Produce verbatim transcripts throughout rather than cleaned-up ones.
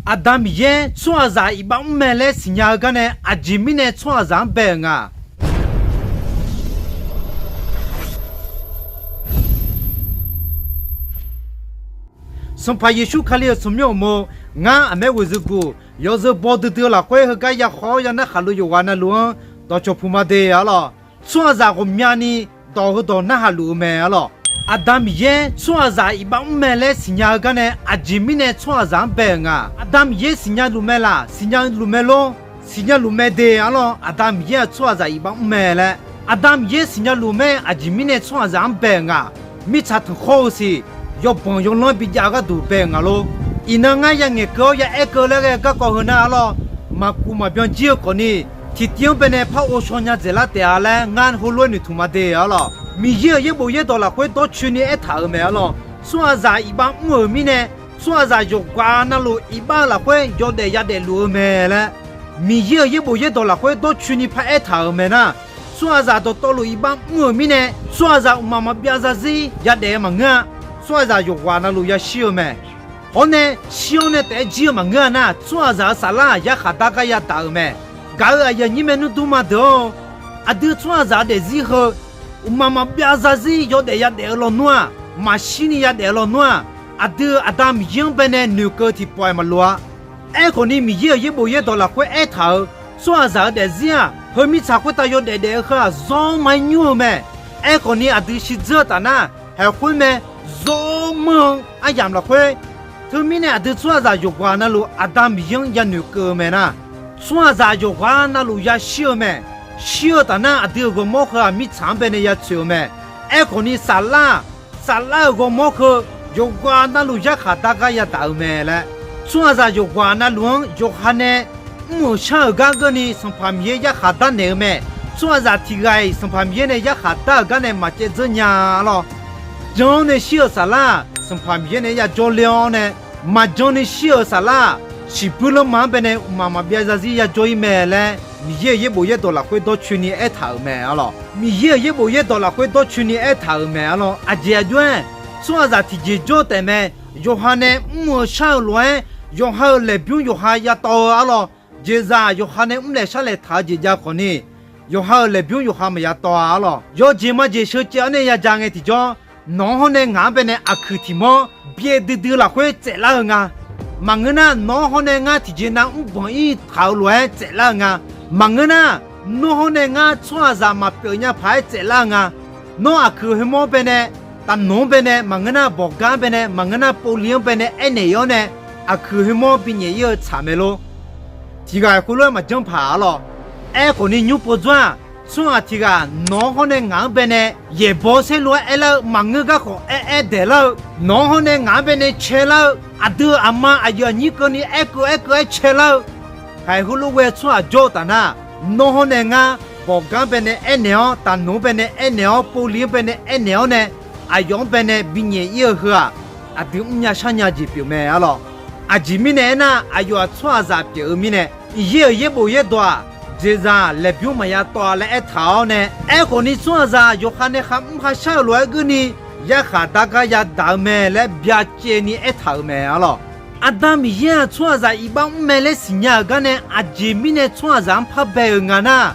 Aqda Miqyaer tsawrhaqzaq iqbax mr mae laer siqnya-eu gar nae aqjeq mirnae tsawrhaqzaq-anr bae-euq nga. Sanqpaq Yeqsur Kali-euq tsawrmyanr uqmov, ngar aqmaer ghoeqzeu guq yawzeu baw duidui-eu lafkhoer heugar ya khaw-awr ya narkhaq luf yawqghaq navluf-anr dawqcawq puq ma de arlawr. Tsawrhaqzaq ghawqmyani dawq heudawq narhaq luf-eu mae arlawr. Aqda Miqyaer tsawrhaqzaq iqbax mr mae laer siqnya-eu gar nae aqjeq mirnae tsawrhaqzaq-anr bae-euq nga. Aqda Miqyaer siqnya luf mae laq, siqnya luf mae lor, siqnya luf mae de arlawr. Aqda Miqyaer-aq tsawrhaqzaq iqbax mr mae laer, Aqda Miqyaer siqnya luf mae. Aqjeq mirnae tsawrhaqzaq-anr bae-euq nga. Mirtsaq tanqkhawr-eu siq yawbanq yawlanr bijav-eu gharduq bae-euq nga lor. Iqnan ngar ya ngaeqkeuv-awr ya aerkeuv laer ghae garkawv heu nar arlawr, maqkuv maqbyan jir-eu khawfni, tiqtiv-anr baenae par ghovshaw nya dzaeqlar taef-a laer ngar heulof-aer noeqtmq ma de arlawr. Miqyaer-euq yaerbof yaerdawq lafkhoer dawrcoeni aertaq-euq mae arlawr. Tsawrhaqzaq iqbax mr-euq mirnae, tsawrhaqzaq yawqghaq navluf iqbax-eu lafkhoer yawdaef yadaef luf-eu mae laer, Miqyaer-euq yaerbof yaerdawq lafkhoer dawrcoeni par aertaq-euq mae nar, tsawrhaqzaq dawqtawvluf iqbax mr-euq mirnae, tsawrhaqzaq mqmaq maqbyav zarzir yadaef-eu maqngeur-a. Tsawrhaqzaq yawqghaq navluf yashir-eu mae. Hawr nae shir-awr nae taef-aer jir-eu maqngeur-a nar, tsawrhaqzaq-euq saflar-aq yarkhaq dar gar yadaq-euq mae. Gaq-euq aqyuif aqnyir maernmr dur ma deuq-or, aqdui tsawrhaqzaq-eu daefzir heu, mqmaq maqbyav zarzir yawdaef yadaef-eu lawnmr-aq, maqshirni yadaef-eu lawnmr-aq, aqdui-euq Aqda Miqyaer-anr baenae noeqkeuv tiqpawf-aer maqloq-a. Aerkhawfni, Miqyaer-euq yaerbof yaerdawq lafkhoer aertaq-euq, tsawrhaqzaq-eu daefzir-aq, heu mirtsaq khoertav yawdaef daef-eu heu-aq, zawr ma-aer nymr-eu mae. Aerkhawfni, aqdui shirdzeur-eu taf nar, haeqkhoer mae, zawr manr-eu aryamq lafkhoer. Teumirnae, aqdui tsawrhaqzaq yawqghaq navluf Aqda Miqyaer-anr yanoeq keuv-eu mae nar, tsawrhaqzaq yawqghaq navluf yashir-eu mae. Shir-eu taf nar, aqdui-euq ghawrmawr heu-aq, mirtsaq-anr baenae ya tsoeq-eu mae. Aerkhawfni, saflar-aq, saflar-euq ghawrmawr heu yawqghaq navluf yarkhaq dar gar yadaq-eu mae laer, tsawrhaqzaq yawqghaq navluf-anr yawqha nae mr-euq shar-euq gar keuvni Sanqpaq Miqyaer yarkhaq darnaeq-eu mae. Tsawrhaqzaq tiq ghaq-iq Sanqpaq Miqyaer nae yarkhaq dar-euq gar nae maqcaev dzeur nya arlawr. Jan-awr nae shir-euq saflar-aq, Sanqpaq Miqyaer nae yajawr ler-awr nae, maqjan ni shir-euq saflar-aq, shiqbuir lanma-anr baenae mqmaq maqbyav zarzir yajawr-ir mae laer, Miqyaer-euq yaerbof yaerdawq lafkhoer dawrcoeni aertaq-euq mae arlawr. Miqyaer-euq yaerbof yaerdawq lafkhoer dawrcoeni aertaq-euq mae arlawr. Aqjeq aqjox-aer, tsawrhaqzaq tiqjeq jawr taef mae. Yawqha nae mr-eu shar-eu lof-aer, yawqha-euq laeqbymr yawqha yatawv-eu arlawr. Jeqzaq yawqha nae mrlaeq sharlaeq taq-eu jeq jav khawfni, yawqha-euq laeqbymr yawqha maqya tawv-a arlawr. Yawjeq majeq sheucaev-awr nae yaja ngae tiqjawr, nawq-anr hawr nae ngaq-anr baenae aqkuiq tiq mawr byaev duidui lafkhoer tsaevlar-eu nga. Maqngeur nar, nawq-anr hawr nae ngar tiqjeq nav mrbanq ir taq-euq lof-aer tsaevlar-eu nga. Maqngeur nar, nawr hawr nae ngar tsawrhaqzaq maqpyeuf nya paq-aer tsaevlar-eu nga. Nawr aqkuiq khoermawr-anr baenae, taqnmq-anr baenae, maqngeur nar, bawqgar-anr baenae, maqngeur nar, povli-anr baenae aernaeq-ir-awr nae, aqkuiq khoermawr-anr binyaef ir-eu tsaq mae lor. Tiq ghaq khoerlof-aer maqjanr paq arlawr. Aerkhawfni nymr pov dzawr-aq, tsawrhaq tiq ghaq nawq-anr hawr nae ngaq-anr baenae yaeqbawq saerlu-aer aerlar-eu maqngeur garkhawf aer aer daeqlar-eu, nawq-anr hawr nae ngaq-anr baenae caelar-eu, aqdui-euq aqma aqyuif aqnyir keuvni aerkeuv aerkeuv-aer caelar-eu, haiq heulof ghae tsawrhaq jawr-eu taf nar, nawr hawr nae ngar bawqgar-anr baenae aernaeq-awr, taqnmq-anr baenae aernaeq-awr, povli-anr baenae aernaeq-awr nae, aqyawf-anr baenae binyaef ir-eu heu-aq, aqdui mrnya sharnya jeq pyeuf mae arlawr. Aqjeq mirnae aernar, aqyawf-aq tsawrhaqzaq pyeuf-eu mirnae, Miqyaer-euq yaerbof yaerdawq-aq, jeqzaq laeqbymr maqya tawv-a laer aertaq-awr nae, aerkhawfni tsawrhaqzaq yawqha nae kharmr kharshar-euq lof-aer geurni, yarkhaq dar gar yadaq-eu mae laer byacaevni aertaq-euq mae arlawr. Aqda Miqyaer-aq, tsawrhaqzaq iqbax mr mae laer siqnya-euq gar nae aqjeq mirnae tsawrhaqzaq-anr par bae-euq nga nar,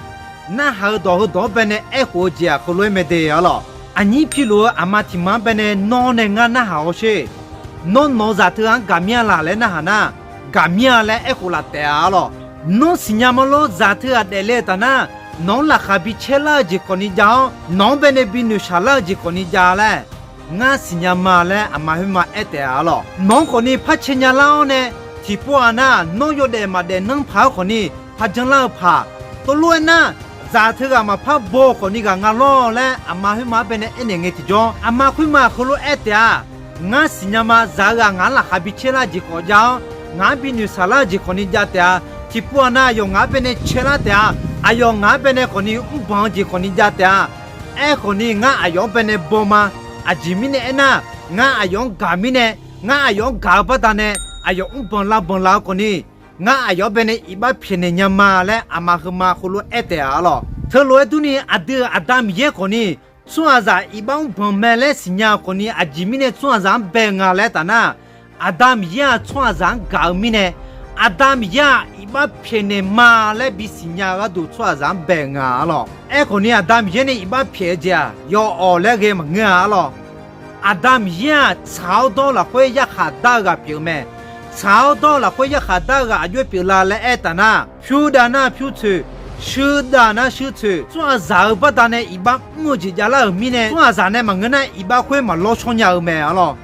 narhaq-eu dawq heudawq-anr baenae aerkhof-eu jeq-aq, heulof-aer mae de arlawr. Aqnyir piluf-eu aqma tiq ma-anr baenae nawr nae ngar narhaq hawsher. Nawr nawq-eu zaq teughaq-anr gaq mir-a laq laer narhaq nar, gaq mir-a laer aerkhof laf taef-a arlawr. Nawr siqnya ma lor, zaq teughaq daefle-eu taf nar, nawq-anr laqkhaq bi caerlar-eu jeq khawfni jav-awr, nawq-anr baenae bi noeqshaq lar-eu jeq khawfni jav laer, ngar siqnya ma laer aqma khoerma aer taef-a arlawr. Nawq-anr khawfni par cae nya lar-awr nae, tiqpov-aq nar, nawr yawdaef maqdaef nanr paq-aer khawfni par janlar-eu paq. Tov lof-aer nar, zaq teughaq maqpar baw-eu khawfni ghaq nga lawr laer aqma khoerma-anr baenae aernaeq ngae tiqjawr, aqma khoerma heulof-aer aer taef-a. Ngar siqnya ma, zaq-eu ghaq ngaq-anr laqkhaq bi caerlar-eu jeq khawf jav-awr, ngaq-anr bi noeqshaq lar-eu jeq khawfni jav taef-a. Tiqpov-aq nar, aqyawf ngaq-anr baenae caerlar taef-a. Aqyawf ngaq-anr baenae khawfni mrbanq-eu jeq khawfni jav taef-a. Aerkhawfni, ngar aqyawf-anr baenae baw ma. Aqjeq mirnae aernar, ngar aqyawf-anr gaq mirnae, ngar aqyawf-anr gaq-eu baqdanae, aqyawf mrbanq lavbanq laf-eu khawfni, ngar aqyawf-anr baenae iqbax pyaeqnaeq nya ma laer aqma heuma heulof-aer aer taef-a arlawr. Teulof-aer durni, aqdui-euq Aqda Miqyaer khawfni, tsawrhaqzaq iqbax mrbanq mae laer siqnya-eu khawfni, aqjeq mirnae tsawrhaqzaq-anr bae nga laer taf nar, Aqda Miqyaer-aq, tsawrhaqzaq-anr gaq-eu mirnae, Aqda Miqyaer-aq iqbax pyaeqnaeq ma laer bisiq nya-eu gharduq tsawrhaqzaq-anr bae-euq nga arlawr. Aerkhawf ni Aqda Miqyaer nae iqbax pyaeq-eu jeq-aq yawawq laer ghae maqngeur-a arlawr. Aqda Miqyaer-aq tsaq-awr dawr lafkhoer yarkhaq dar-eu ghaq pyeuf-eu mae. Tsaq-awr dawr lafkhoer yarkhaq dar-eu ghaq aqjox-aer pyeuflar laer aertaq nar, pyur dav nar pyur tsoeq, shuir dav nar shuir tsoeq, tsawrhaqzaq-euq baqdanae iqbax mr-eu jeq javlar-euq mirnae, tsawrhaqzaq nae maqngeur nar iqbax khoer maqlawr shawr nya-eu mae arlawr.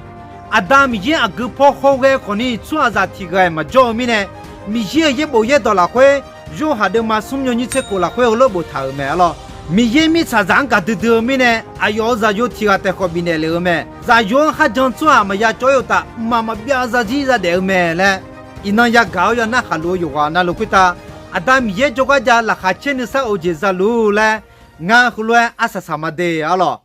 Aqda Miqyaer aqgeu paw hawghae khawf ni tsawrhaqzaq tiq ghaq-iq maqjawr-eu mirnae, Miqyaer-euq yaerbof yaerdawq lafkhoer, Yorhaq deuvma smr yawnyir tser khof lafkhoer heulof boftaq-euq mae arlawr. Miqyaer mirtsaqzaq-anr gaqdui dui-eu mirnae, aqyawf-euq zaqyo tiq ghaq taeq khawf bifnaeq lef-eu mae. Zaqyo-anr kharjan tsawrhaq maqya cawv-ir uqtaf, mqmaq maqbyav zarzir zadaef-eu mae laer, iqnan yagaq-awr yanar khaqluf-eu yawqghaq navluf khoertav, Aqda Miqyaer jawrgar jav laqkhaq caer nuisar of-eu jeq zaluf laer, ngar heulof-aer arsaq saq ma de arlawr.